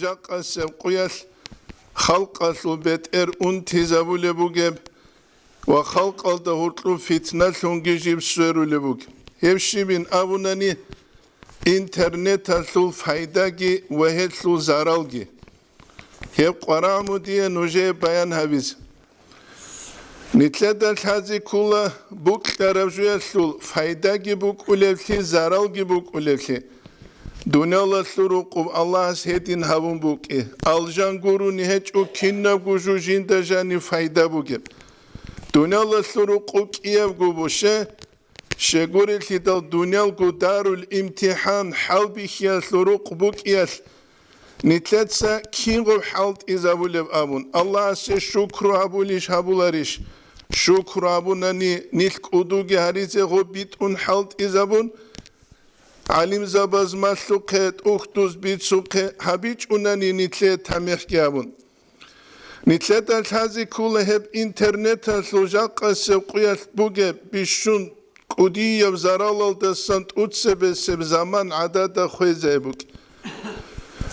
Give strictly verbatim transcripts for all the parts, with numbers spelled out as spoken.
жакъасеб къуялъ халкъалъул бетӀер унтизабулеб бугеб ва халкъалда гьоркьоб фитналъунги жиб сверулеб бугеб. Гьеб щибин абунани, интернеталъул пайдаги ва гьелъул заралги. Гьеб къварагӀму дие нужее баян гьабизе. Нилъеда лъазе ккола букьараб жоялъул пайдаги букӀулевлъи, заралги букӀулевлъи. Дуниялалъул рукъуб Аллагьас гьедин гьабун букӀи. Алжан гурони гьечӀо кинабго жо жинда жанив пайда бугеб. Дуниялалъул рукъуб кӀиябго буше, щегурелъидал дуниялго дарул имтихӀан, хӀалбихьиялъул рукъ букӀиялъ, нилъеца кингъуб хӀалтӀизабулеб абун, Аллагьасе шукру гьабулищ гьабуларищ? Шукру гьабунани, нилъ кӀудуги гьаризе гъоб битӀун хӀалтӀизабун, гӀалимзабаз малъухъе, тӀухьдуз бицухъе гьабичӀунани нилъее тамихӀги гьабун. Нилъеда лъазе ккола гьеб интернеталъул жакъасеб къуялъ бугеб бищун кӀудияб заралалдасан тӀуцебесеб заман гӀадада хвезай букӀи.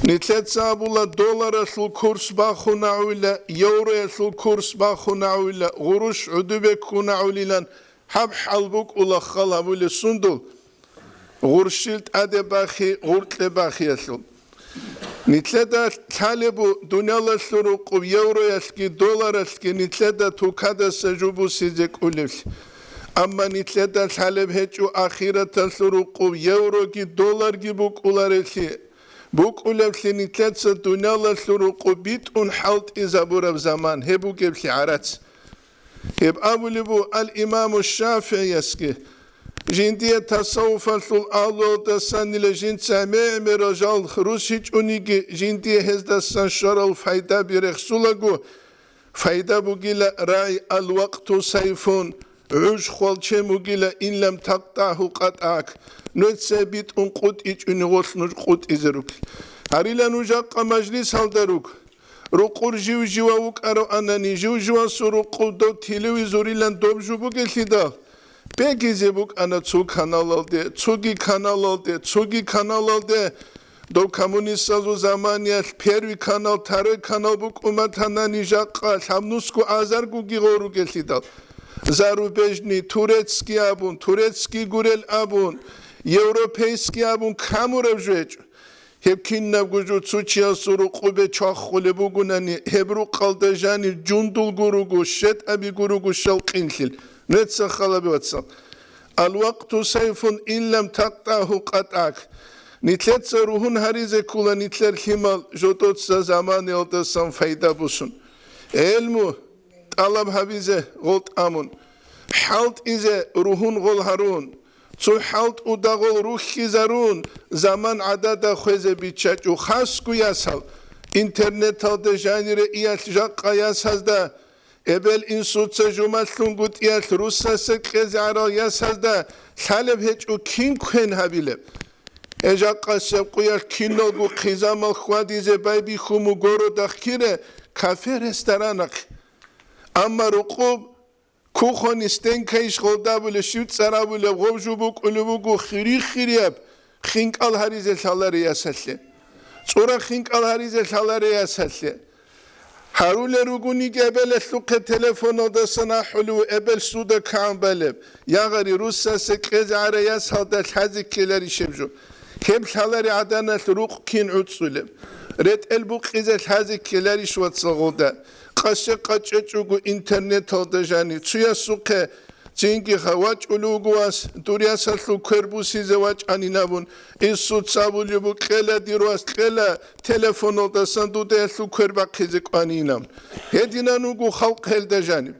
Нилъеца абула, долларалъул курс бахунагӀула, евроялъул курс бахунагӀула, гъурущ гӀодобе ккунагӀулилан гьаб хӀал букӀула хал гьабулеб сундул? Гъурщил тӀаде бахи, гъуркье бахиялъул. Нилъеда лъалеб бу дуниялалъул рукъуб евроялъги долларалъги нилъеда тукадаса жо бусизе кӀулеблъи. Амма нилъеда лъалеб гьечӀо ахираталъул рукъуб евроги долларги букӀуларелъи. БукӀулеблъи нилъеца дуниялалъул рукъуб битӀун хӀалтӀизабураб заман гьеб бугеблъи гӀарац. Гьеб абулеб бу ал-Имаму ШафигӀиясги, жиндие тасаввуфалъул агьлуялдасанила жинца гӀемер жал русичӀониги, жиндие гьездасан щварал пайдаби рехсулаго, пайда бугила рагӀи: «Ал-вакъту сайфун», гӀуж хвалчен бугила, «ин лам такътагьу къатӀагьак», нуца битӀун къутӀичӀони гъолъ нуж къутӀизе ругел. Гьарила нуж жакъа мажлисалда руго. Рукъур жив-жива вукӀаравани, жив-живасул рукъуб дов телевизорилан доб жо бугелъидал, бегизе букӀана цо каналалде, цоги каналалде, цоги каналалде. Дов коммунистазул заманиялъ первый канал, второй канал букӀун батанани, жакъа лъабнусго азаргоги гъоругелъидал, зарубежный, турецкий абун, турецкий гурел абун, европейский абун камураб жо гьечӀо. Гьеб кинабго жо цо чиясул рукъубе чвахулеб бугунани, гьеб рукъалда жанир жундулго руго, щетӀабиго руго щал къинлъил. Нуца халаби вацал. Ал-вакъту сайфун ин лам такътагьу къатӀагьак. Нилъеца ругьун гьаризе ккола нилъер лъимал жодоца заманиялдасан пайда бусун. ГӀелму тӀалаб гьабизе гъол тӀамун, хӀалтӀизе ругьун гъол гьарун, цо хӀалтӀуда гъол рухьизарун, заман гӀадада хвезе биччачӀо хасго ясал, интернеталда жанире иялъ жакъа ясазда, эбел-инсуца жумалъунгутӀиялъ русасе кьезе гӀарал ясазда лъалеб гьечӀо кин квен гьабилеб? Гье, жакъасеб къуялъ киналго хъизамал хьвадизе байбихьун буго городахъ кире кафе-ресторанахъ. Амма рукъуб кухонный стенкайищ гъолда абулеб, щив цӀар абулеб, гъов жо букӀулеб буго хири-хирияб хинкӀал гьаризе лъаларе ясалъе. ЦӀура хинкӀал гьаризе лъаларе ясалъе. Гьарулел ругониги эбелалъухъе телефоналдасан ахӀулев, эбел суда кагӀан балеб, ягъари русасе кьезе гӀара ясалда лъазе ккеларищеб жо. Гьеб лъаларе гӀаданалъ рукъ кин гӀуцӀулеб? РетӀел букъизе лъазе ккеларищ, вацал, гъолда? Къасе къачӀечӀого интернеталда жанив цуясухъе цинги ха вачӀулев вуго вас, дур ясалъул квер бусизе вачӀанин абун, инсуца абулеб бу, кьела дир вас, кьела, телефоналдасан дуда ялъул квер бахъизе кӀванин абун. Гьединан вуго халкъ гьелда жанив.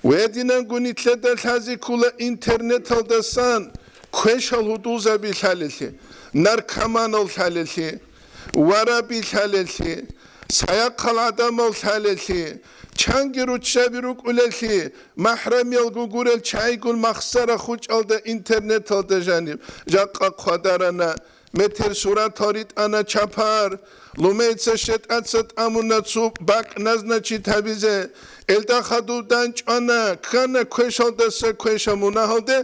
Гьединанго нилъеда лъазе ккола интернеталдасан квешал гьудулзаби лъалелъе, наркоманал лъалелъе, вараби лъалелъе, цаяхъал гӀадамал лъалелъе, чанги руччаби рукӀулелъе, махӀрамиял гугурел чайгун махсара хучӀалда интернеталда жаниб жакъа хъвадарана, метер суратал ритӀана чапар, лумейца щетӀаца тӀамуна цо бакӀ назначит гьабизе, элда хадув данчӀвана, ккана квешалдаса квеша мунагьалде,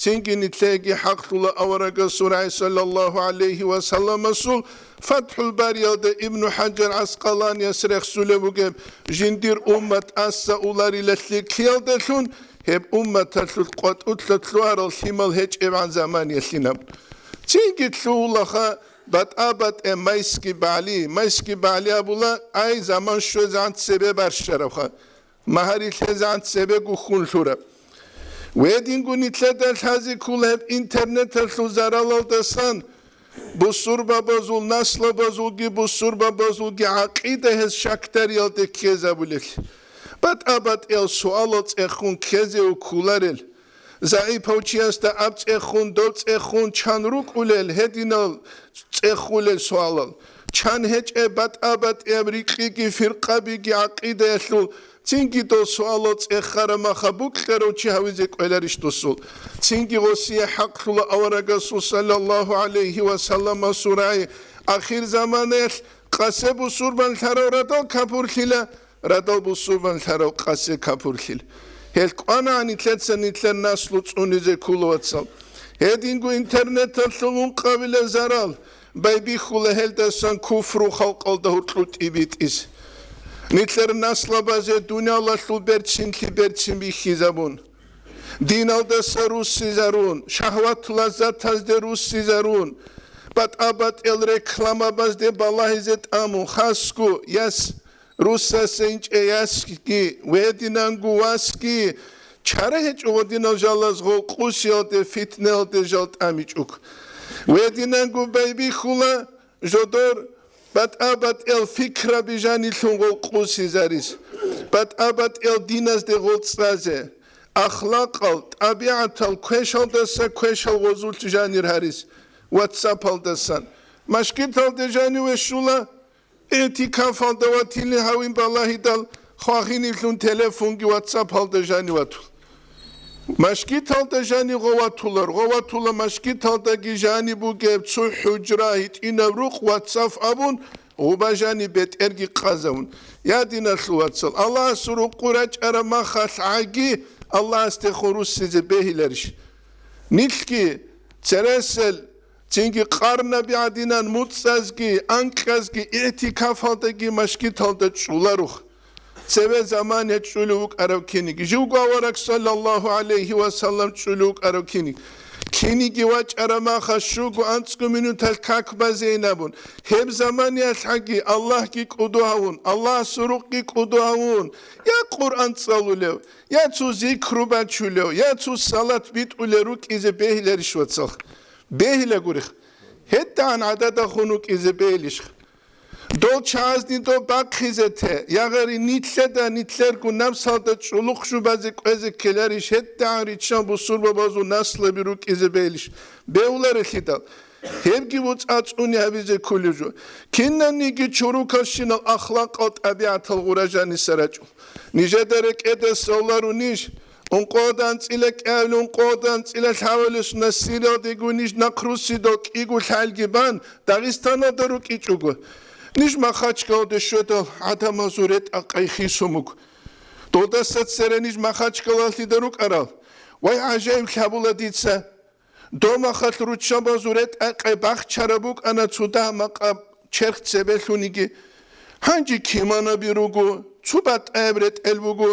Цинги нилъееги хӀакълъула аварагасул рагӀи саллаллагьу гӀалайгьи ва салламасул ФатхӀул Бариялда Ибну ХӀажар ГӀаскъаланияс рехсулеб бугеб, жиндир уммат тӀаса уларила лъикӀлъиялдалъун, гьеб умматалъулъ къватӀулъа лъугьарал лъимал гьечӀебгӀан заманиялъин абун. Цинги лъугьулаха батӀа-батӀе майски багӀли, майски багӀли абула, ай, заман щвезегӀан цебе барщарабха. Магьари лъезегӀан цебе гухьун лъураб. Гьединго нилъеда лъазе ккола гьеб интернеталъул заралалдасан бусурбабазул, наслабазулги бусурбабазулги гӀакъида гьез щакдариялде ккезабулелъ. БатӀа-батӀиял суалал цӀехун ккезево кколарел. ЗагӀипав чиясда аб цӀехун, доб цӀехун чан рукӀулел, гьединал цӀехулел суалал. Чан гьечӀеб батӀа-батӀияб рикьиги фиркъабиги гӀакъидаялъул, цинги дол суалал цӀехараб маха букьарав чи гьавизе кӀвеларищ досул? Цинги гъосие хӀакълъула аварагасул саллаллагьу гӀалайгьи ва салламасул рагӀи, ахирзаманаялъ къасе бусурбан лъарав радал капурлъила, радал бусурбан лъарав къасе капурлъил. Гьел кӀванагӀан нилъеца нилъер наслу цӀунизе ккола, вацал. Гьединго интернеталъул ункъабилеб зарал байбихьула гьелдасан куфру халкъалда гьуркьутӀи битӀизе. Нилъер наслабазе дуниялалъул берцинлъи берцин бихьизабун. Диналдаса руссизарун, шагьват-лаззатазде руссизарун, батӀа-батӀиял рекламабазде балагьизе тӀамун, хасго, яс, руссасе инчӀей ясги, гьединанго васги, чара гьечӀо гъодинал жалаз гъолкъусиялде, фитнаялде жал тӀамичӀого. Гьединанго байбихьула, жодор батӀа-батӀиял фикраби жанилъун гъолкъусизарис, батӀа-батӀиял диназде гъолцӀазе, ахлакъал, тӀабигӀатал квешалдаса квешал гъозулъ жанир гьарис, ватсапалдасан. Машгиталде жаниве щула, игӀтикафалда ватилин гьавин балагьидал, хвагъинилъун телефонги ватсапалда жаниватул. Машгиталда жани гъоватулар, гъоватула машгиталдаги жани бугеб цо хӀужра, гьитӀинаб рукъ, ватсаф абун, гъуба жани бетӀерги къазавун. Я, диналъул вацал, Аллагьасул рукъу рачӀараб махалъ гӀаги, Аллагьасдехун руссизе бегьиларищ? Нилъги цересел, цинги къарнаби гӀадинан муцӀазги, анкьазги, игӀтикафалдаги машгиталда чӀуларух. Цеве заман гьечӀулев вукӀарав киниги, живго авараг саллаллагьу гӀалайгьи ва саллам чӀулев вукӀарав киниги. Киниги вачӀараб маха щуго анцӀго минуталъ как базейин абун, гьеб заманиялъ гӀаги Аллагьги кӀудо гьавун, Аллагьасул рукъги кӀудо гьавун, я Къуръан цӀалулев, я цо зикру бачулев, я цо салат битӀулев рукӀизе бегьиларищ, вацал? Бегьилагурих. ГьедигӀан гӀададахун вукӀизе бегьилищ? Дол чагӀазни доб бахъизе те, ягъари нилъеда нилъерго напсалда чӀулухъ жубазе кӀвезе ккеларищ, гьедигӀан риччан бусурбабазул наслаби рукӀизе бегьилищ? Бегьуларелъидал, гьебги буцӀа цӀуни гьабизе кколев жо. Кинаниги чорокалщинал ахлакъал, тӀабигӀатал гъура жаниса рачӀул. Нижеда рекӀеде совлару ниж, ункъода анцӀила кӀиабилеб, ункъода анцӀила лъабабилеб сунат Сириялдего ниж нахърусидал кӀиго лъалги бан, Дагъистаналда рукӀичӀого. Ниж Махачкалалде щведал гӀадамазул ретӀа-къай хисун буго. Долдаса цере ниж Махачкалалъида рукӀарал. Вай, гӀажаиблъи гьабула дица. Домахалъ руччабазул ретӀа-къай бахчараб букӀана цо дагь макъаб черх цебелъуниги. Гьанже киманаби руго, цо батӀаяб ретӀел буго.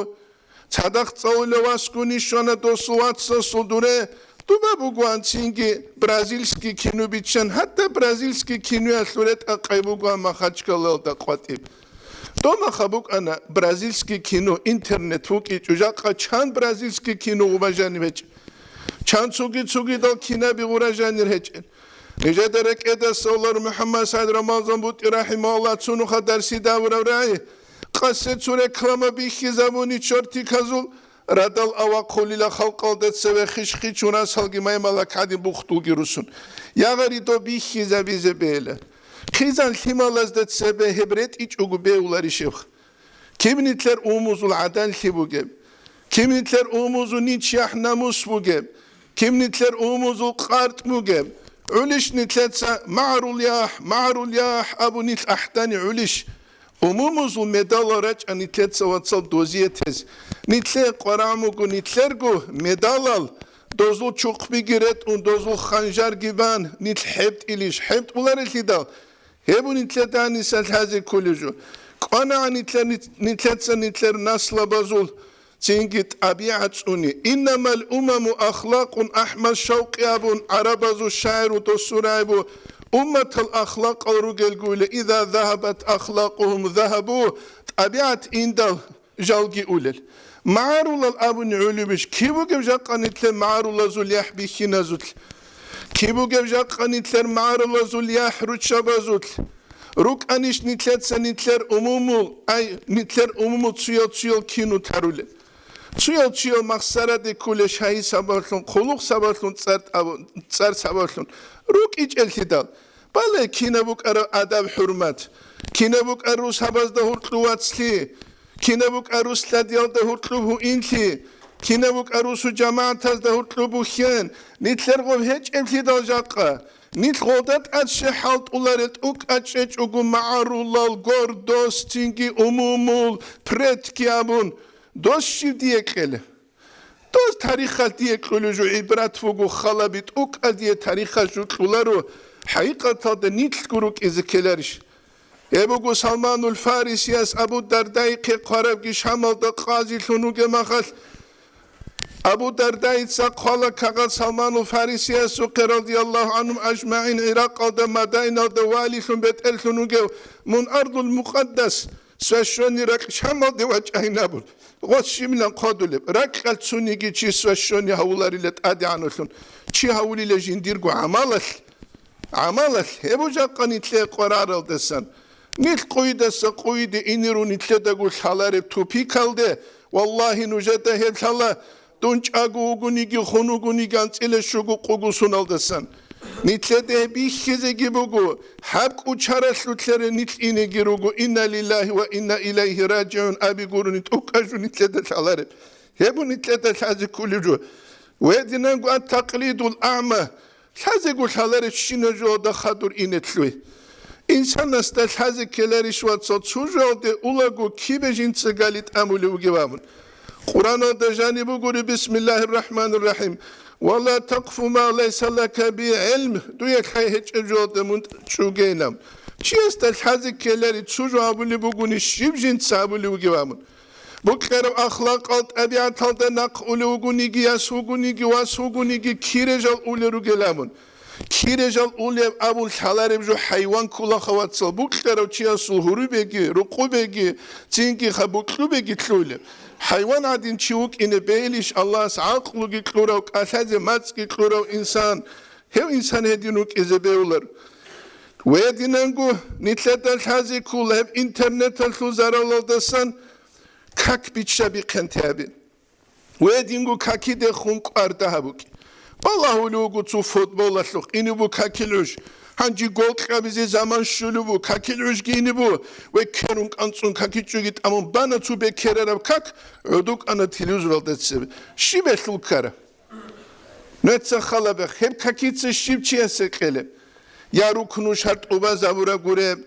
Цадахъ цӀалулев васгуни щвана досул вацасул дуре, дуба бугоан цинги бразильский кино биччан, гьатта бразильский киноялъул ретӀа-къай бугоан Махачкалалда къватӀиб. Домаха букӀана бразильский кино, интернет вукӀичӀо, жакъа чан бразильский кино гъуба жаниб гьечӀеб? Чан цоги-цогидал кинаби гъура жанир гьечӀеб? Нижеда рекӀеда совлар МухӀаммад СагӀид Рамазан БутӀи рахӀимагьуллагь цо нуха дарсида абураб рагӀи, къасе цо реклама бихьизабуни чортиказул, радал авахъулила халкъалда цеве хиш-хичун расалги маймалак гӀадин бухдулги русун. Ягъари доб бихьизабизе бегьила. Хъизан лъималазда цебе гьеб ретӀичӀого бегьуларищ гьеб? Киб нилъер умумузул гӀаданлъи бугеб? Киб нилъер умумузул нич-яхӀ-намус бугеб? Киб нилъер умумузул къартӀ бугеб? ГӀулищ нилъеца магӀарул яхӀ, магӀарул яхӀ абун нилъ ахӀдани гӀулищ? Умумузул медалал рачӀа нилъеца, вацал, дозие тез. Нилъее къварагӀун буго нилъерго медалал, дозул чурхъбиги ретӀун, дозул ханжарги бан, нилъ хӀебтӀилищ? ХӀебтӀуларелъидал, гьеб нилъеда гьаниса лъазе кколеб жо. КӀванагӀан нилъер-, нилъеца нилъер наслабазул цинги тӀабигӀат цӀуни. «Иннамал умаму ахлакъун», Ахмад Шавкъи абун гӀарабазул шагӀиру досурайбу, умматал ахлакъал ругелгуйла, «иза загьабат ахлакъугьум загьабу», тӀабигӀат индал жалги улел. МагӀарулал абуни гӀолебищ? Киб бугеб жакъа нилъер магӀарулазул яхӀ бихьиназулъ? Киб бугеб жакъа нилъер магӀарулазул яхӀ руччабазулъ? РукӀанищ нилъеца нилъер умумул, ай, нилъер умумул цуял-цуял кину тарулел? Цуял-цуял махсараде кколел шагьи сабаблъун, хъулухъ сабаблъун, цӀар тӀаб-, цӀар сабаблъун рукӀичӀеллъидал? Бале, кинаб букӀараб адаб-хӀурмат, кинаб букӀараб рус гьабазда гьуркьу вацлъи, кинаб букӀараб рус лъадиялда гьуркьу гьуинлъи, кинаб букӀараб русу жамагӀатазда гьуркьу бухьен, нилъер гъоб гьечӀеблъидал жакъа, нилъ гъолда тӀад щай хӀалтӀуларел тӀукӀа чӀечӀого магӀарулал, гордость, цинги умумул, предки абун, дос щив дие кьела? Дос тарихалъ дие кьолеб жо гӀибрат буго, халаби тӀукӀа дие тарихалъ жо кьоларо, хӀакъикъаталда нилъго рукӀизе ккеларищ? Гьеб буго Салманул Фарисияс Абу Дардаихъе хъварабги Шамалда къазилъун вугеб махалъ, Абу Дардаица хъвала кагъат Салманул Фарисиясухъе, радияллагьу гӀангьум ажмагӀин, ГӀиракъалда, Мадайналда валилъун бетӀерлъун вугев, мун ардул мукъаддас, священный ракь Шамалде вачӀайин абун, гъос щибилан хъодулеб, ракьалъ цониги чи священный гьавуларила тӀадегӀанлъун, чи гьавулила жиндирго гӀамалалъ. ГӀамалалъ гьеб жакъа нилъее къвараралдасан, нилъ къуйдаса къуйде инерун нилъедаго лъалареб тупикалде, валлагьи, нужеда гьеб лъала, дун чӀаго вугониги, хун вугониги анцӀила щуго къугу суналдасан. Нилъеда гьеб бихьизеги буго, гьаб кӀучаралъулъаре нилъ инеги руго, «Инна лиллагьи ва инна илайгьи ражигӀун» аби гурони тӀукӀа жо нилъеда лъалареб. Гьеб нилъеда лъазе кколеб жо. Гьединанго ат-такълидул агӀма, лъазего лъаларебщинаб жоялда хадур ине лъугьи. Инсанасда лъазе ккеларищ, вацал, цо жоялде улаго кибе жинца гали тӀамулев вугев абун? Къуръаналда жаниб бугури: «Бисмиллагьир рахӀманир рахӀим. Ва ла такъфу ма лайса лака бигьи гӀилм». Дуе лъай гьечӀеб жоялда мун чӀугейилан. Чиясда лъазе ккелари цо жо абулеб бугони, щиб жинца абулев вугев абун? Букьараб ахлакъал тӀабигӀаталда нахъ улев вугониги, яс вугониги, вас вугониги, кире жал улел ругел абун. Кире жал улеб абун лъалареб жо хӀайван кколаха, вацал, букьарав чиясул гьурубеги, рукъубеги, цинги ха букьубеги лъугьулеб. ХӀайван гӀадин чи вукӀине бегьилищ Аллагьас гӀакълуги кьурав, кӀалъазе мацӀги кьурав инсан? Гьев инсан гьедин вукӀизе бегьулар. Гьединанго нилъеда лъазе ккола гьеб интернеталъул заралалдасан как биччабихъен тяби. Гьединго какидехун кӀварда гьабукӀи. Балагьулев вуго цо футболалъухъ, ине бу какил гӀуж. Гьанже гол кьабизе заман щолев бу, какил гӀужги ине бу, векерун кӀанцӀун какичӀоги тӀамун бана цо бекерараб как, гӀодукӀана телевизоралда цебе. Щиб гьелъул ккара? Нуца халабехъ, гьеб какица щиб чиясе кьелеб? Я рукну шартӀ убазабураб гуреб,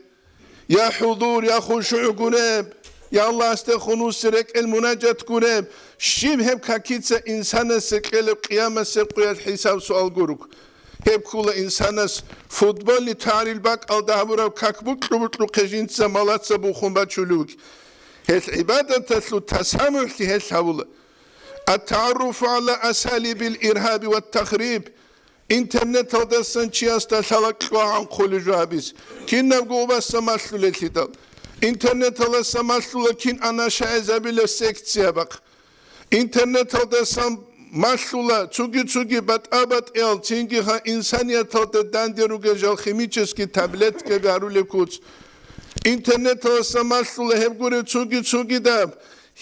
я хӀузур, я хушугӀ гуреб, я Аллагьасде хунуси рекӀел мунажат гуреб, щиб гьеб какица инсанасе кьелеб къиямасеб къуялъ хӀисаб-суал гуруг? Гьеб ккола инсанас футболалъе тагӀрил бакӀалда гьабураб как букьу-букьухъе жинца малаца бухун бачулев вугеб. Гьелъ гӀибадаталъул тасамухӀлъи гьелъ гьавула. Ат-тагӀарруфу гӀала асалибил иргьаби ва тахриб. Интернеталдасан чиясда лъала кьвагӀан хъулеб жо гьабизе, кинабго убаса малъулеллъидал. Интернеталдаса малъула кин анашагӀезабилеб секциябахъ. Интернеталдасан малъула цоги-цоги батӀа-батӀиял, цинги гьа инсанияталда данде ругел жал химический таблеткаби гьарулеб куц. Интернеталдаса малъула гьеб гуреб цоги-цогидаб,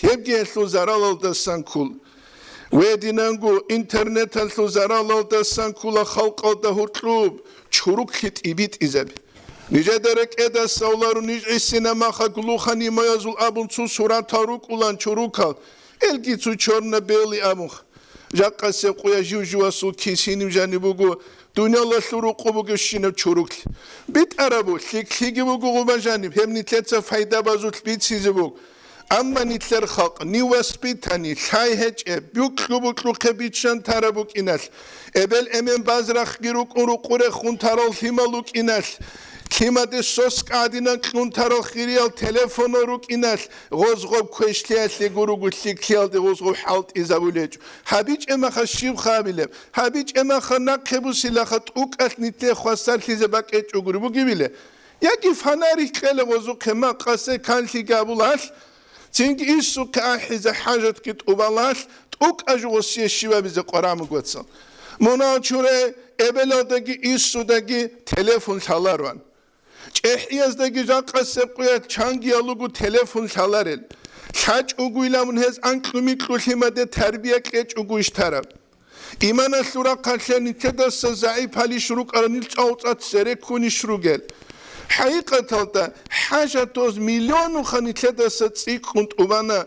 гьебги гьелъул заралалдасан ккола. Гьединанго интернеталъул заралалдасан ккола халкъалда гьоркьоб чуруклъи тӀибитӀизаби. Нижеда рекӀеда лъаларо, ниж гӀисина маха глухонемоязул абун цо суратал рукӀулан чурукал, элги цо чорно-белый абун. Жакъасеб къуя жив-живасул кисинив жаниб буго, дуниялалъул рукъу бугебщинаб чуруклъи. БитӀарабу, лъикӀлъиги буго гъуба жаниб, гьеб нилъеца пайдабазулъ бицизе буго. Амма нилъер халкъ, ни воспитани, лъай гьечӀеб, букьу-букьухъе биччан тараб букӀиналъ, эбел-эмен базрахъги рукӀун рукъу рехун тарал лъимал рукӀиналъ, лъимаде соскӀа гӀадинан кьун тарал хириял телефонал рукӀиналъ, гъоз гъоб квешлъиялъе гуруго лъикӀлъиялде гъоз гъоб хӀалтӀизабулечӀо. ГьабичӀеб махалъ щиб хабилеб? ГьабичӀеб махалъ нахъе бусилаха, тӀукӀалъ нилъее хвасарлъизе бакӀечӀогури бугебиле? Яги фонарик кьела гъозухъе, ма къасе канлъи габулалъ, цинги иссухъе ахӀизе хӀажатги тӀубалалъ, тӀукӀа жугъусие щибабизе къваран бугоцал. Мунал чуре эбелалдаги иссудаги телефон лъаларуан. ЧӀехӀияздаги жакъасеб къуялъ чангиялугу телефон лъаларел. ЛъачӀугуйламун гьез анкьу-микьу лъимаде тарбия кьечӀугу иштараб. Иманалъул рахъалъе нилъедаса загӀипалищ рукӀарал, нилъ цӀалцӀа цереккунищ ругел. ХӀакъикъаталда, хӀажатоз миллионуха нилъедаса цӀикӀкӀун тӀубана,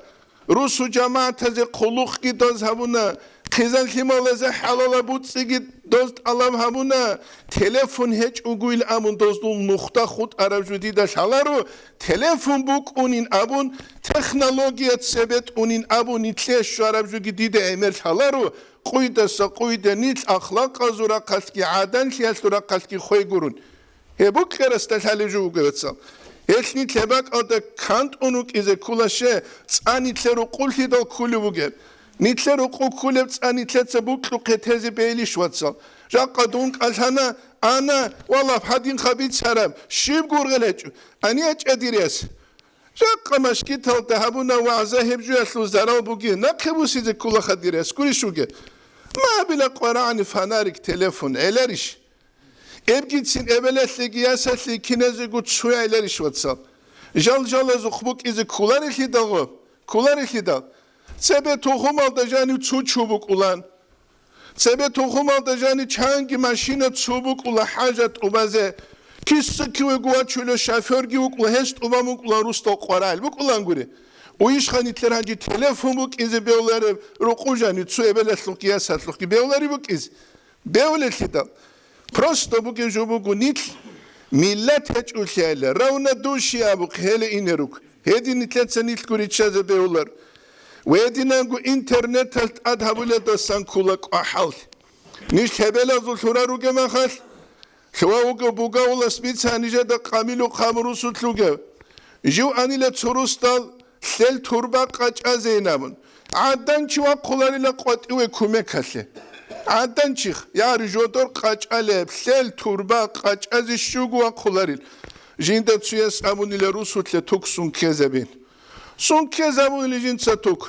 русу-жамагӀатазе хъулухъги доз гьабуна, хъизан-лъималазе хӀалалаб буцӀцӀиги доз тӀалаб гьабуна, телефон гьечӀогуйил абун доздул нухда хутӀараб жо дида лъаларо, телефон букӀунин абун, технология цебетӀунин абун нилъее щвараб жоги дида гӀемер лъаларо, къуйдаса къуйда нилъ ахлакъазул рахъалъги гӀаданлъиялъул рахъалъги хвей гурун. Гьеб букӀарасда лъалеб жо буго, вацал. Гьелъ нилъ гьеб бакӀалда кантӀун вукӀизе ккола, щай, цӀа нилъер рукъулъидал кколеб бугеб. Нилъер рукъу кколеб цӀа нилъеца букьухъе тезе бегьилищ, вацал? Жакъа дун кӀалъана, ана, валлагь, гьадинха бицараб, щиб гургъел гьечӀо, ания чӀедирес. Жакъа машгиталда гьабуна вагӀза, гьеб жоялъул зарал бугин, нахъе бусизе кколаха дирес, гурищ вугеб? Ма гьабила къварагӀани фонарик, телефон, гӀеларищ? Эбгицин эбелалъеги ясалъеги киназего цо гӀеларищ, вацал? Жал-жалазухъ букӀизе кколарелъидал гъоб? Кколарелъидал? Цебе тухумалда жанив цо чу букӀулан. Цебе тухумалда жанив чанги машина цо букӀула хӀажат тӀубазе. Киса-кивего вачулев шофёрги вукӀула, гьес тӀубан букӀулан русдал къварагӀел букӀулангури. Уйищха нилъер гьанже телефон букӀизе бегьулареб рукъу жанив цо эбелалъухъги ясалъухъги бегьулареб букӀизе? Бегьулелъидал. Просто бугеб жо буго, нилъ миллат гьечӀолъиялъе, равнодушие абухъе гьеле инерук. Гьедин нилъеца нилъго риччазе бегьулар. Ва гьединанго интернеталъ тӀад гьабулелдасан ккола кӀвахӀал. Нилъ гьебелазул лъурал ругеб махалъ, лъугьа вугев бугавулас бицана нижеда къамилухъ гьабун русулъ вугев. Жив анила цо русдал лъел турба къачӀазе инабун. ГӀадан чи вахъуларила къватӀиве кумекалъе. ГӀадан чих, яр жодор къачӀалеб, лъел турба къачӀазе щуго вахъуларил. Жинда цуяс абунила русулъе тук сункезабин. Сункезабунили жинца тук.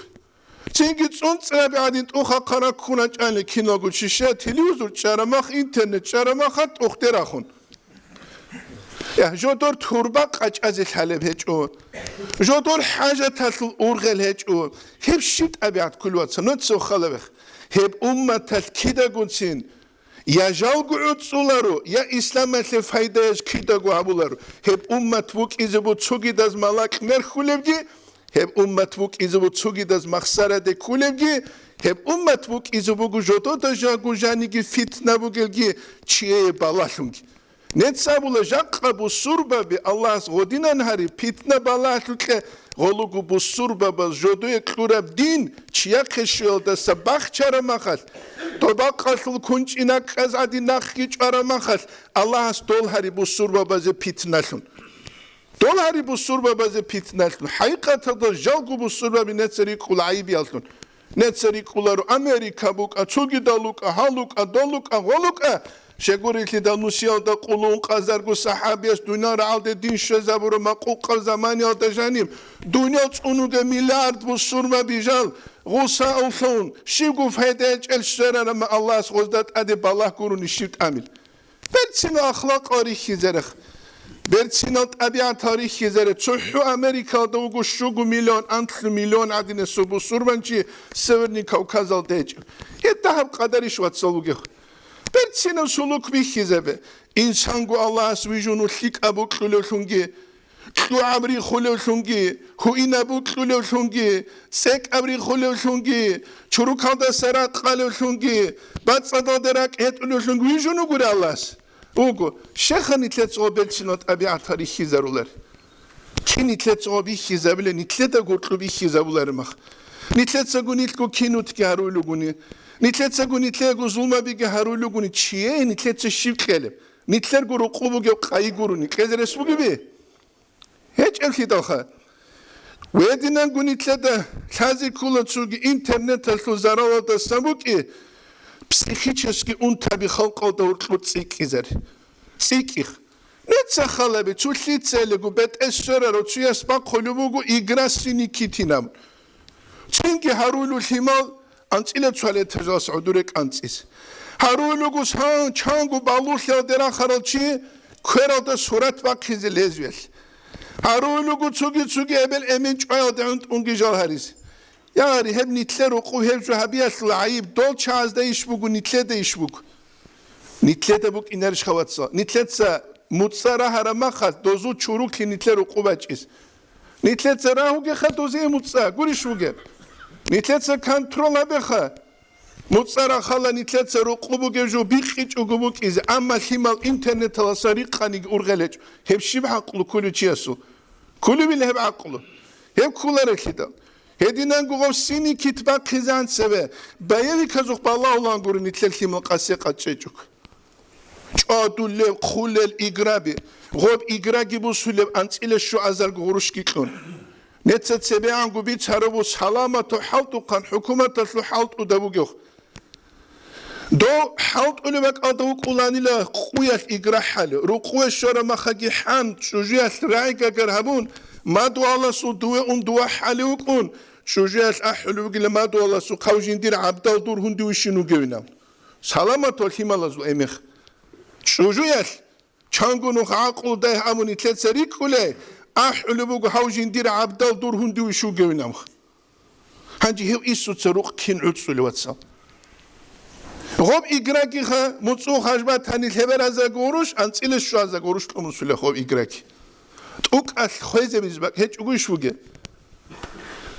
Цинги цӀунцӀраби гӀадин тӀухъа хъараккуна чӀани киналго чиша телевизор чӀарамах, интернет чӀарамаха тӀухъде рахун. Я, жодор турба къачӀазе лъалеб гьечӀо. Жодор хӀажаталъул ургъел гьечӀо. Гьеб щиб тӀабигӀат кколев, вацал, нуца халавех? Гьеб умматалъ кидагунцин я жалго гӀуцӀуларо, я исламалъе пайдаяз кидаго гьабуларо. Гьеб уммат букӀизе бу цогидаз малакь мерхулебги, гьеб уммат букӀизе бу цогидаз махсараде кколебги, гьеб уммат букӀизе буго жодода жагу жаниги фитна бугелги, чияе балалъунги. Нецц абула, жакъа бусурбаби Аллагьас гъодинан гьари, питна-балагьлъукье гъолугу бусурбабаз жодое кьураб дин чияхъе щуялдаса бахчарамахалъ, тӀубакъалъул кунчӀи накӀкӀаз гӀадин нахъги чӀварамахалъ, Аллагьас дол гьари бусурбабазе питналъун. Дол гьари бусурбабазе питналъун. ХӀакъикъаталда жалго бусурбаби нецц рикӀкӀула гӀайибиялъун. Нецц рикӀкӀуларо Америка букӀа, цогидал лукӀа, гьал лукӀа, дол лукӀа, гъол лукӀа. Щегурилъидал нусиялда къулун къазарго сахӀабияс дуниял рагӀалде дин щвезабура макъукъаб заманиялда жаниб. Дуниял цӀунуге миллиард бусурма бижал, гъусауллъун, щибго файда гьечӀел сверарама Аллагьас гъозда тӀаде балагь гурони щиб тӀамил. Берцинал ахлакъал рихьизарах, берцинал тӀабигӀатал рихьизаре, цохӀо Америкалда вуго щуго миллион, анлъу миллион гӀадинасул бусурманчи Северный Кавказалда гьечӀеб. Гьеб дагьаб къадарищ, вацал, вугев? Берцинав сулук бихьизабе. Инсанго Аллагьас вижун лъикӀаб букьулевлъунги, кьугӀаб рихулевлъунги, гьуинаб букьулевлъунги, цӀекӀаб рихулевлъунги, чурукалдаса ракъалевлъунги, бацӀцӀадалде ракӀ гьетӀулевлъунги вижун вугури Аллагьас? Вуго, щайха нилъеца гъоб берцинал тӀабигӀатал рихьизарулари? Кин нилъецаго бихьизабилеб, нилъеда гуркьу бихьизабулареб мах. Нилъецаго нилъго кинутги гьаруйлагуни, нилъецаго нилъего зулмабиги гьаруйлагуни, чие нилъеца щиб кьелеб? Нилъерго рукъу бугеб къайи гурони кьезе рес бугеби? ГьечӀеблъидалха. Гьединанго нилъеда лъазе ккола цоги интернеталъул заралалдасан букӀи, психический унтаби халкъалда гьоркьор цӀикӀкӀизари. ЦӀикӀкӀих. Нуца халаби, цо лъицайилего бетӀер сверарав цояс бахъулеб буго игра сини китинаб. Цинги гьаруйлу лъимал анцӀила цвалетажалас гӀодуре кӀанцӀис. Гьаруйлуго сан чанго балугълъиялде рахарал чи квералда сурат бахъизе лезвиялъ. Гьаруйлуго цоги-цоги эбел-эмен чӀваялде гӀунтӀунги жал гьарис. Ягъари, гьеб нилъер рукъу гьеб жо гьабиялъул гӀайиб дол чагӀазда иш буго, нилъеда иш буго. Нилъеда букӀинарищха, вацал? Нилъеца муцӀа рагьараб махалъ дозул чуруклъи нилъер рукъу бачӀис. Нилъеца рагьугеха дозие муцӀа, гурищ бугеб? Нилъеца контрол гьабеха. МуцӀа рахъала нилъеца рукъу бугеб жо бикъичӀого букӀизе, амма лъимал интернеталасан рикъаниги ургъел гьечӀо. Гьеб щиб гӀакълу кколев чиясул? Кколевила гьеб гӀакълу? Гьеб кколарелъидал. Гьединанго гъов сини кит бахъизан цебе, боевиказухъ балагьулан гуро нилъер лъимал къасе къачӀечӀого. ЧӀвадулел, хъулел играби, гъоб играги бусулеб анцӀила щуазарго гъурущги кьун. Неца цебегӀанго бицарабу саламату хӀалтӀухъан хӀукуматалъул хӀалтӀуда бугев. Дов хӀалтӀулеб бакӀалда вукӀуланила къуялъ игра хӀали, рукъуве щвара махаги хӀан, чӀужуялъ рагӀи-гагар гьабун, мадугьаласул дуве ун дува хӀали вукӀун, чӀужуялъ ахӀулев вугила мадугьаласухъав жиндир гӀабдал дур гьунди вищин вугевинав. Саламат ва лъималазул эмех. ЧӀужуялъ чанго нух гӀакълу дайгь абун нилъеца рикӀкӀулей, ахӀулеб буго гьав жиндир гӀабдал дур гьунди вищугевинамха. Гьанже гьев Иисуца рукъ кин гӀуцӀулев, вацал? Гъоб играгиха, муцӀул хъаж батани, лъеберазаго гъурущ, анцӀила щуазаго гъурущ кьумусулев гъоб играги. ТӀукӀалъ хвезабиз бакӀ гьечӀого иш вугеб?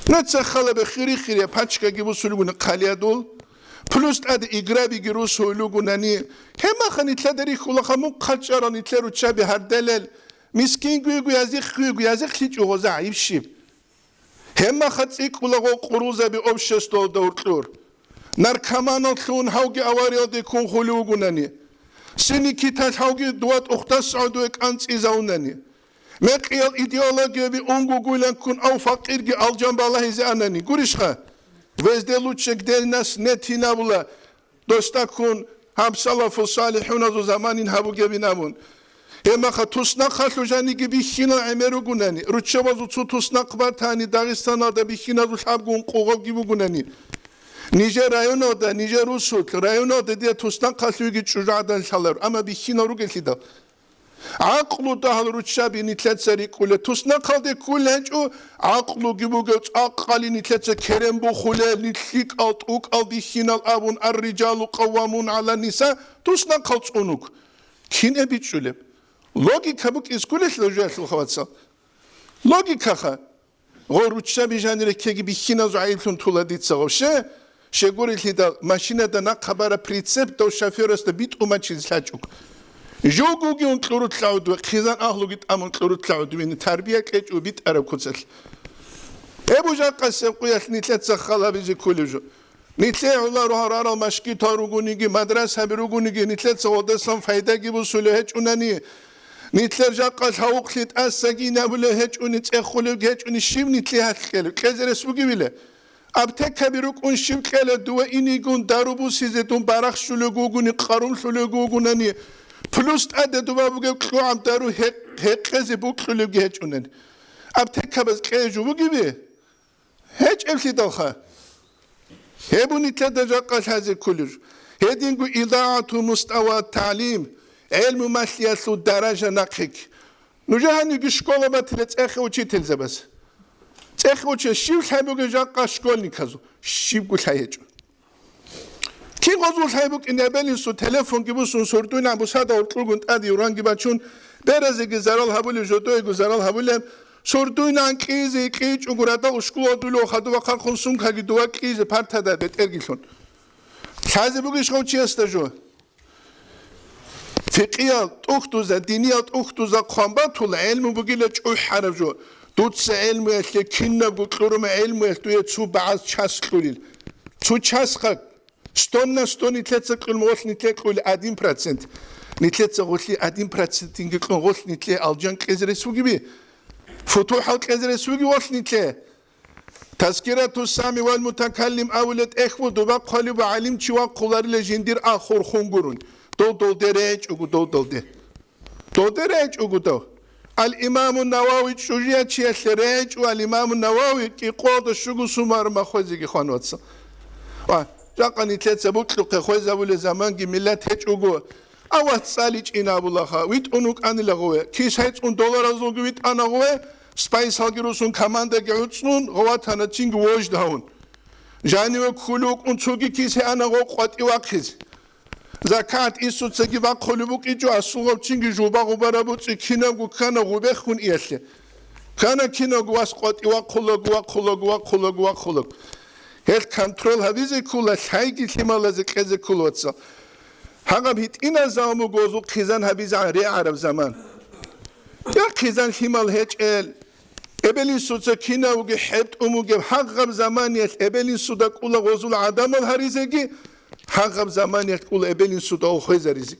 Нуца халабе хири-хирияб пачкаги бусулгуна хъалиядул, плюс тӀаде играбиги русуйлугунани, гьебмаха нилъеда рихьулаха мухъ хъачӀарал нилъер руччаби гьарделел, мискингуйгу, язихъгуйгу, язихълъичӀо гъоза гӀиб щиб? Гьебмаха цӀикӀкӀула гъо къурузаби обществалда уркьур. Наркоманаллъун гьавги авариялде ккун хулев вугунани. Синикиталъ гьавги дова тӀухъдас гӀодове кӀанцӀизавунани. Мекъиял идеологияби унгугуйлан ккун ав факъирги алжан балагьизе анани. Гурищха? Везде лучше, где нас нет гьинабула. Досда ккун гьаб салафу салихӀуназул заманин гьабугебин абун. Гьебмаха туснахъалъув жаниги бихьинал гӀемер ругунани, руччабазул цо туснахъ батани, Дагъистаналда бихьиназул лъабгун къугъабги бугунани. Нижер районалда, нижер русулъ, районалда дие туснахъалъувги чӀужугӀадан лъалар, амма бихьинал ругелъидал. ГӀакълу дагьал руччаби нилъеца рикӀкӀулел, туснахъалде ккулел гьечӀо, гӀакълуги бугев цӀакъали нилъеца керен бухулел, нилъ лъикӀал, тӀукӀал, бихьинал абун, ар-рижалу къаввамун гӀалан ниса, туснахъал цӀунук. Кин эбичӀчӀулеб? Логика букӀиз кколелъул жуялъулха, вацал. Логикаха. Гъо руччаби жанир ккеги бихьиназул гӀайиблъун тула дица гъо. Ще, щегурелъидал машинада нахъа бара прицеп дов шофёрасда битӀумачизе лъачӀуг. Жугуги ункьурутлъагӀуд ва хъизан агьлуги тӀамун кьурутлъагӀуд вини тарбия кьечӀо битӀараб куцалъ. Гьеб бужахъасеб къуялъ нилъеца халабизе кколев жо. Нилъе гӀоларо гьарарал машгитал ругониги, мадрасаби ругониги, нилъеца гъолдасан пайдаги бусулев гьечӀунани, нилъер жакъа лъавухълъи тӀасаги набулев гьечӀуни, цӀехулевги гьечӀуни, щиб нилъе гьалъ кьелев? Кьезе рес бугевила? Аптекаби рукӀун щиб кьела, дува инигун дару бусизе дун барахщулев вугони, къарумлъулев вугунани, плюс тӀаде дува бугеб кьугӀаб дару гьекъ-, гьекъезе букьулевги гьечӀунани. Аптекабаз кьезе жо бугеби? ГьечӀеблъидалха. Гьеб нилъеда жакъа лъазе кколеб жо. Гьединго идагӀату мустава таълим, гӀелму малъиялъул даража нахъеги. Нужер гьанивги школа батила цӀехе учительзабаз. ЦӀехе учи-, щиб лъай бугеб жакъа школьниказул? Щибго лъай гьечӀо. Кин гъозул лъай букӀин эбел-инсул телефонги бусун сурдуйнан бусада уркьулгун тӀаде юранги бачун, беразеги зарал гьабулеб, жодоего зарал гьабулеб, сурдуйнан кьизе кьичӀого радал ушкула дулев хадув вахъархъун сумкаги дува кьизе партада бетӀергилъун. Лъазе бугищ гъов чиясда жо? Фикъиял тӀухьдуза, диниял тӀухьдуза хъван батула, гӀелму бугила чӀухӀараб жо. Дуца гӀелмуялъе, кинабго кьурума гӀелмуялъ дуе цо багӀаз час кьулил. Цо часха стонна сто нилъеца кьун, гъолъ нилъе кьули один процент. Нилъеца гъолъи один процентинги кьун, гъолъ нилъе алжан кьезе рес бугиби? ФутухӀал кьезе рес буги гъолъ нилъе? Тазкирату сами вал мутакаллим абулеб тӀехь буго, доба хъвалеб гӀалимчи вахъуларила жиндир ахурхун гурун. Дол долде речӀого, дол долде. Долде речӀого дов. Ал-Имаму Навави чӀужуячиялъе речӀо, Ал-Имаму Навави кӀикъоялда щуго сумар махвезеги хван вацал. Ва, жакъа нилъеца букьухъе хвезабулеб заманги миллат гьечӀого, а вац цӀаличӀин абулаха, витӀун вукӀанила гъове. Кис гьецӀун долларазулги витӀана гъове, спайсалги русун, командаги гӀуцӀун, гъоватана чинги вождавун. Жаниве ккулев вукӀун цоги кис гьеана гъов къватӀи вахъизе. Закат инсуцаги бахъулеб букӀинчӀо, асул гъав чинги жуба-гъубараб буцӀи кинабго ккана гъубехун иялъе. Ккана кинабго вас къватӀи вахъулаго, вахъулаго, вахъулаго, вахъулаго. Гьел контрол гьабизе ккула, лъайги лъималазе кьезе ккула, вацал. Гьагъаб гьитӀинаб заман буго гъозул хъизан гьабизегӀан регӀараб заман. Я хъизан лъимал гьечӀел, эбел-инсуца кинавги хӀетӀун бугеб гьагъаб заманиялъ эбел-инсуда кӀула гъозул гӀадамал гьаризеги, гьагъаб заманиялъ кӀула эбел-инсуда гъол хвезаризе.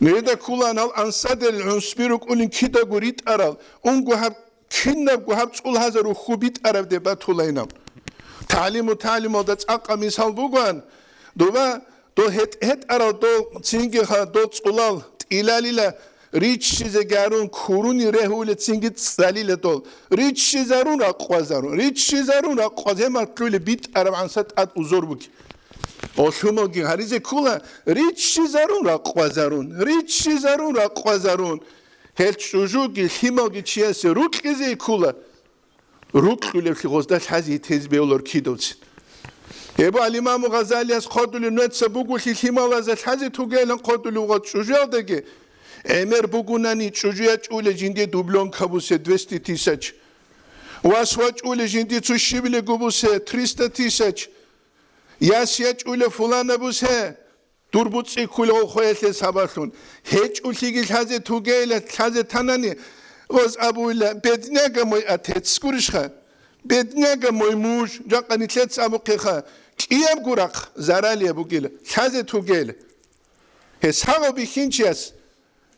Нужеда ккулаан гьал ансадерил гӀунсби рукӀунин кидаго ритӀарал, унго гьаб, кинабго гьаб цӀул гьазар рухьу битӀараб деб батулайнаб. ТагӀлиму тагӀлималда цӀакъа мисал бугоан, доба дол гьетӀ-гьетӀарал дол цинги ха дол цӀулал тӀилалила, риччизе гьарун куруни регьулецинги цӀалила дол. Риччизарун ракъвазарун, риччизарун ракъваз гьематлъули битӀараб гӀанса тӀад узор буги. Олъумалги гьаризе ккула, риччизарун ракъвазарун, риччизарун ракъвазарун. Гьел чӀужуги лъималги чиясе рукьизе ккула. Рукьулевлъи гъозда лъази тезе бевлар кидавцин. Гьеб Ал-Имаму Гъазалияс хъодулев нуца бугулъи лъималазда лъази тугейилан хъодулев гъоз чӀужуялдаги, гӀемер бугунани чӀужуя чӀуле жинде дублёнка бусе двести тысяч. Вас вачӀуле жинде цо щибилего бусе триста тысяч. Яс ячӀуле фулана бусе. Дур буцӀи ккула гъол хвеялъе сабаблъун. ГьечӀулъиги лъазе тугейила, лъазе танани, гъоз абуйла, бедняга мой отец, гурищха? Бедняга мой муж, жакъа нилъеца абухъеха, кӀиябго рахъ заралияб бугила, лъазе тугейила. Гьес гьагъав бихьинчияс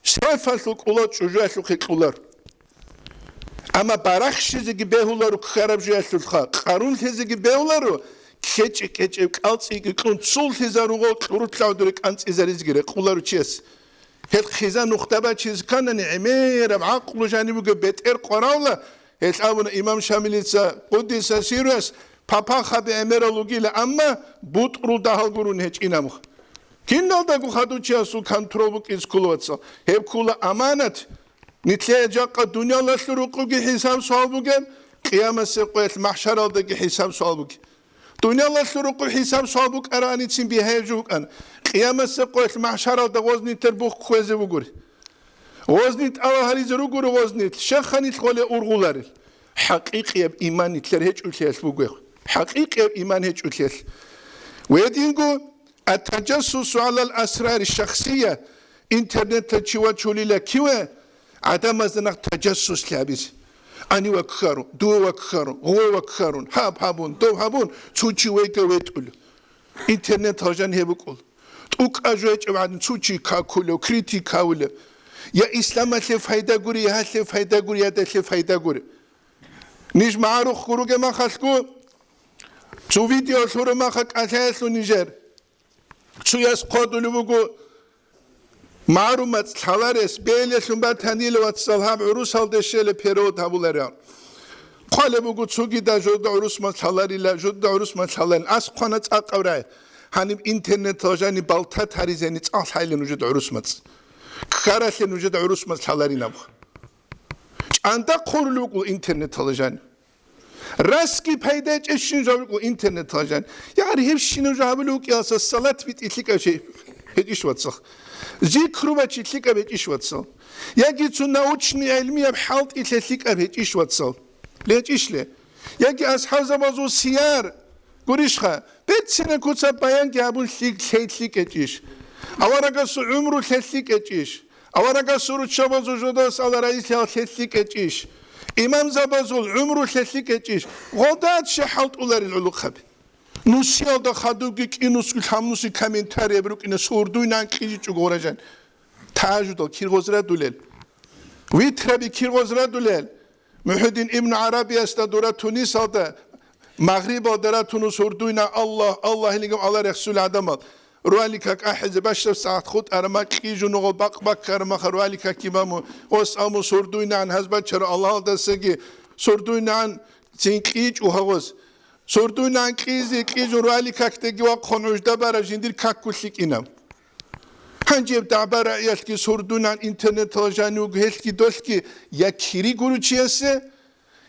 Сефалъул кӀулал чӀужуялъухъе кьулар. Амма барахщизеги бегьуларо ккараб жоялъулха, къарунлъизеги бегьуларо, ккечӀи-ккечӀеб кӀалцӀиги кьун цуллъизаруго кьурулъ гӀодоре кӀанцӀизаризги рекъуларо чияс. Гьел хъизан нухда бачизе кканани гӀемераб гӀакълу жаниб бугеб бетӀер къваравла, гьел абуна имам Шамилица, къуддиса сирруяс, папахаби гӀемерал вугила, амма бутӀрул дагьал гурун гьечӀин абуха. Киналдаго хадучиясул контрол букӀизе ккола, вацал. Гьеб ккола аманат. Нилъее жакъа дуниялалъул рукъуги хӀисаб-суал бугеб, Къиямасеб къоялъ махӀшаралдаги хӀисаб-суал бугеб. Дуниялалъул рукъу хӀисаб-суал букӀарааницин бигьаяб жо букӀана. Къиямасеб къоялъ махӀшаралда гъоз нилъер бух кквезе бугури. Гъоз нилъ тӀалаб гьаризе ругоро гъоз нилъ, щахха нилъ гъоле ургъуларел. ХӀакъикъияб иман нилъер гьечӀолъиялъ бугеб. ХӀакъикъияб иман гьечӀолъиялъ. Гьединго, ат-таджассусу гӀалал асрари шахсия, интернеталъ чи вачулила киве, гӀадамазда нахъ таджассуслъи гьабизе. Ани ваккарун, дуе ваккарун, гъове ваккарун, гьаб гьабун, дов гьабун, цо чи вейга ветӀула. Интернеталъ жан гьеб букӀул. ТӀукӀа жо гьечӀеб гӀадин цо чи какулев, критик гьавулев. Я исламалъе пайда гури, я гьалъе пайда гури, я далъе пайда гури. Ниж магӀарухъ гуруге махалъго, цо видео лъура маха кӀалъаялъул нижер. Цояс хъодулев вуго, магӀарумац лъаларес, бегьилелъун батанила вацал гьаб гӀурусалде щеле перевод гьабуларел. Хъвалеб буго, цогида жодда гӀурусмац лъаларила, жодда гӀурусмац лъаларин. Ас хъвана цӀакъаб рай. Гьаниб интернеталъ жани балтат гьаризени цӀакъ лъайла нужеда гӀурусмац. Ккаралъе нужеда гӀурусмац лъаларин абха. ЧӀанда хъурулев вукӀул интернеталъ жани. Расги пайда гьечӀебщин жаврукӀул интернеталъ жан. Ягъри гьебщинаб жо гьабулев вукӀиялса салат битӀи лъикӀаб чи гьечӀищ, вацал. Зикру бачи лъикӀаб гьечӀищ, вацал. Яги цо научный гӀилмияб хӀалтӀилъи лъикӀаб гьечӀищ, вацал. ГьечӀищле? Яги асхӀабзабазул сияр гурищха? Берцина куцаб баянги гьабун лъи-, лъей лъикӀ гьечӀищ. Аварагасул гӀумру лъелъи кӀечӀищ? Аварагасул руччабазул жодас Аллагь разилъиялъ лъелъи кӀечӀищ? Имамзабазул гӀумру лъелъи кӀечӀищ? Гъодат щехӀалтӀуларил гӀулухъаби. Нусиялда хадубги кӀинусги лъабнуси комментарияб рукӀине сурдуйнан кьижичӀого гъоражан. Тажудал кир гъоз радулел? Витраби кир гъоз радулел? МухӀудин ибну ГӀарабиясда дура Тунисалда, Магърибалда ратуну сурдуйна Аллагь, Аллагь илигам Аллагь рехсул гӀадамал. Руалика кӀахӀизе бащаб сагӀат хутӀарама кьижу нугъал бакъ баккармаха руалика кибаму, ос аму сурдуйнан гьазбачару Аллагьалдасаги сурдуйнан цин кьичӀу гьагъоз. Сурдуйнан кьизе кьижу руали какдеги вахъун гӀужда бараб жиндир каккулъи кӀинаб. Гьанжеб дагӀба-рагӀиялъги сурдуйнан интернеталда жанив вуго гьелъги долъги я кири гуручиясе,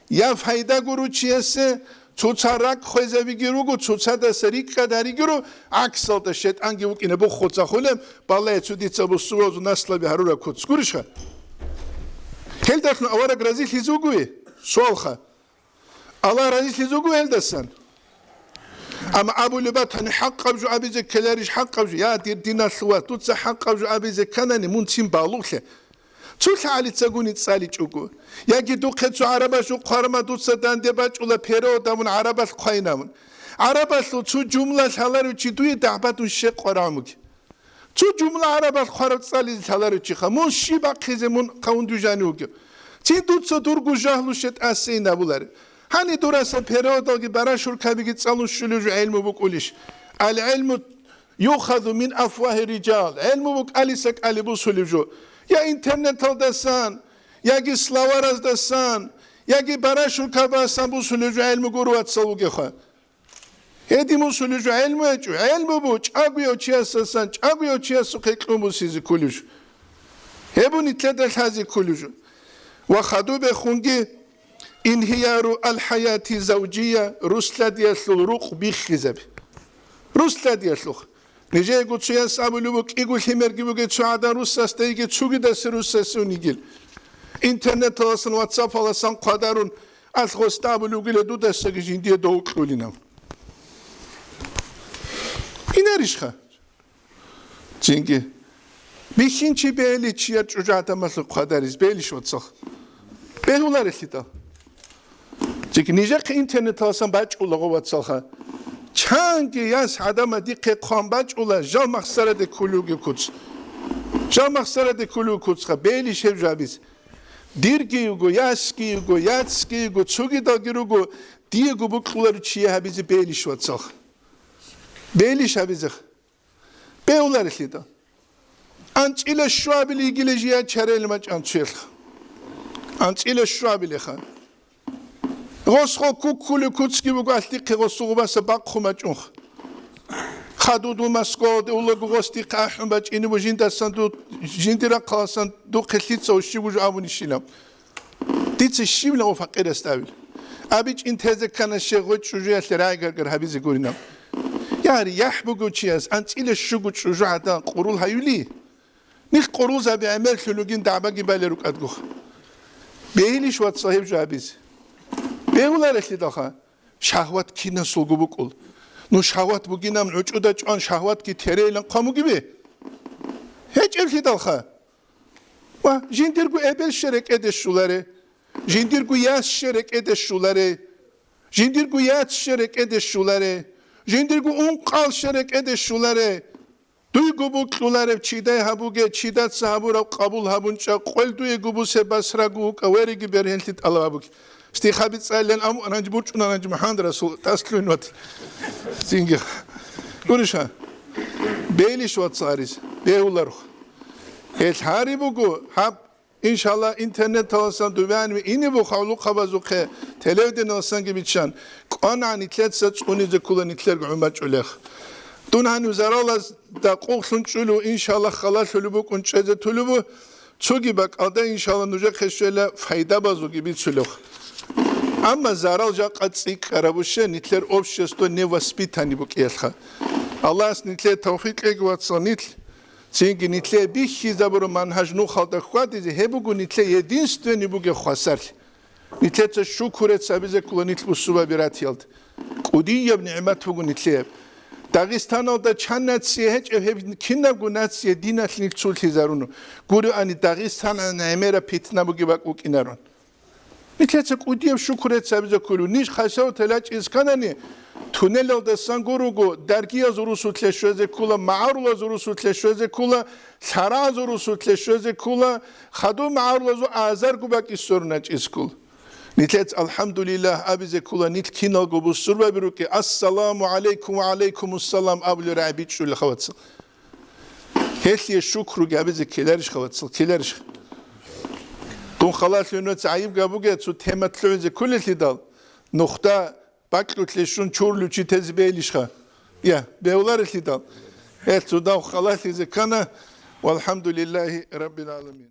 я файда гуручиясе, цоца ракӀ хвезабиги руго, цоцадаса рикӀкӀад гьаригиро, гӀаксалда шайтӀанги вукӀине буххуцахъулеб, балай цо дица бусурбабазул наслаби гьарураб куц гурищха? Гьелдалъун авараг разилъизе вугои? Суалха. Аллагь разилъизе вуго гьелдасан. Амма абулеб батани, хӀакъаб жо абизе ккеларищ, хӀакъаб жо? Я, дир диналъул вац, дуца хӀакъаб жо абизе кканани, мун цин балугълъе. Цо лъагӀалицагуни цӀаличӀого, яги духъе цо гӀарабаш ухъварма дуца данде бачӀула перевод абун гӀарабалъ хъвайинавун. ГӀарабалъул цо жумла лъаларев чи дуе дагӀбадун щекъ варагӀун вуги. Цо жумла гӀарабалъ хъвараб цӀализе лъаларев чиха, мун щиб бахъизе мун хъавун дужани вугев? Цин дуца дурго жагьлу щетӀасейин абуларе. Гьани дураса переводалги барашуркабиги цӀалун щулев жо гӀелму букӀулищ? Ал-гӀелму юхазу мин афвагьи риджал. ГӀелму букӀалиса кӀали бусулев жо. Я интернеталдасан, яги словараздасан, яги барашуркабасан бусулев жо гӀелму гуро, вацал, вугеха. Гьедин бусулев жо гӀелму гьечӀо. ГӀелму бу чӀагояв чиясасан, чӀагояв чиясухъе кьун бусизе кколев жо. Гьеб бу нилъеда лъазе кколев жо. Ва хадубехунги инхияру аль-хӀаяти завжия, русладиялъул рукъ биххизаби. Русладиялъухъ. Нижеего цояс абулеб бу, кӀиго лъимерги бугей цо гӀадан русасда йигей, цугидасе русасев йигел. Интернеталасан, ватсапаласан хъвадарун, алъ гъосда абулев вугила дудасаги жиндие дов кьулинав. Инарищха? Цинги. Бихьинчи бегьли чияр чӀужугӀадамалъухъ хъвадарис бегьлищ, вацал? Бегьуларелъидал. Цинги нижехъе интернеталасан бачӀула гъо, вацалха. Чанги яс гӀадамал дихъе хъван бачӀула, жал махсараде кколев вугев куц. Жал махсараде кколев вугев куцха, бегьлищ гьеб жо абизе? Дирги йиго, ясги йиго, яцги йиго, цогидалги руго, диего бокьуларев чие гьабизе бегьлищ, вацалха? Бегьлищ гьабизеха? Бегьуларелъидал. АнцӀила щуабиле йигила жия чарел мачӀан цоялъха. АнцӀила щуабилеха. Гъосго куккули куцги буго алъихъе гъосул гъубаса бахъу мачӀунха. Хадуду Москвалде улаго гъос дихъе ахӀун бачӀине бу жиндасан ду-, жиндир рахъаласан духъе лъица ущи бужу абунищилан. Дица щибила ва факъирасда абила. АбичӀин тезе ккана щегъой чӀужуялъе рагӀи-гаргар гьабизе гуринаб. Яри, яхӀ бугев чияс анцӀила щуго чӀужу гӀадан къурул гьаюли? Нилъ къурулзаби гӀемерлъун ругин дагӀбаги балел рукӀадгуха. Бегьилищ, вацал, гьеб жо гьабизе? Бегьуларелъидалха. Шагьват кинасулго букӀул. Ну шагьват бугинаб гӀучӀуда чӀван шагьватги терейилан хъван бугеби? ГьечӀеблъидалха. Ва жиндирго эбел щерекӀеде щуларе, жиндирго яс щерекӀеде щуларе, жиндирго яц щерекӀеде щуларе, жиндирго ункъал щерекӀеде щуларе. Дуйго букьуларев чидай гьабуге, чидаца гьабурав къабул гьабун чӀа, къвел дуего бусе басраго вукӀа, вериги бергьенлъи тӀалаб гьабуге. Стихаби цӀалилан аму ананж бурчӀуна ананж МухӀаммад Расул таслуин ват. Цинги. Гуриша. Бейлищ вацарис. Бегьуларх. Гьел гьари буго, гьаб, иншалла, интернеталасан дубяни ине буха гӀулухъабазухъе, телевиденияласанги биччан, кӀванагӀан нилъеца цӀунизе ккола нилъерго гӀумачӀулех. Дун гьанив заралазда къугълъун чӀулев, иншалла, халалъулеб букӀун чӀезе тулебу, цоги бакӀалда, иншалла, нужехъе щвела файдабазулги бицулев. Амма зарал жакъа цӀикӀкӀарабуще, нилъер общество невоспитанный букӀиялъха. Аллагьас нилъее тавфикъ кьеги, вацал, нилъ цинги нилъее бихьизабураб манхӀаж нухалда хьвадизе, гьеб буго нилъее единственный бугеб хвасарлъи. Нилъеца шукурец гьабизе ккола нилъ бусурбаби ратиялда. КӀудияб нигӀмат буго нилъеяб. Дагъистаналда чан нация гьечӀеб, гьеб кинабго нация диналъ нилъ цолъизаруна. Гуроани, Дагъистаналъ гӀемераб питна бугеб бакӀ букӀинарун. Нилъеца кӀудияб шукру гьабизе кколев. Ниж хасаватал гьечӀеб кканани, туннелалдасан гурого, даргияз урусулъе щвезе ккола, магӀарулаз урусулъе щвезе ккола, лъарагӀаз урусулъе щвезе ккола, хадуб магӀарулазул азарго бакӀи сорун гьечӀеб ккола. Нилъеца, алхӀамдулиллагь, абизе ккола, нилъ киналго бусурбаби рукӀи, ассаламу гӀалайкум ва гӀалайкумуссалам абулеб рагӀи бичӀчӀулел, хавацал. Гьелъие шукруги гьабизе ккеларищха, вацал, ккеларищха? Дун халалъугьин, вацал, гӀайиб гьабуге, цо тема лъугӀизе кколелъидал, нухда бакьулъе щун чурлу чи тезе бегьилищха? Я, бегьуларелъидал. Гьелъ цо дагь халалъизе ккана, валхӀамдулиллагьи раббил гӀаламин.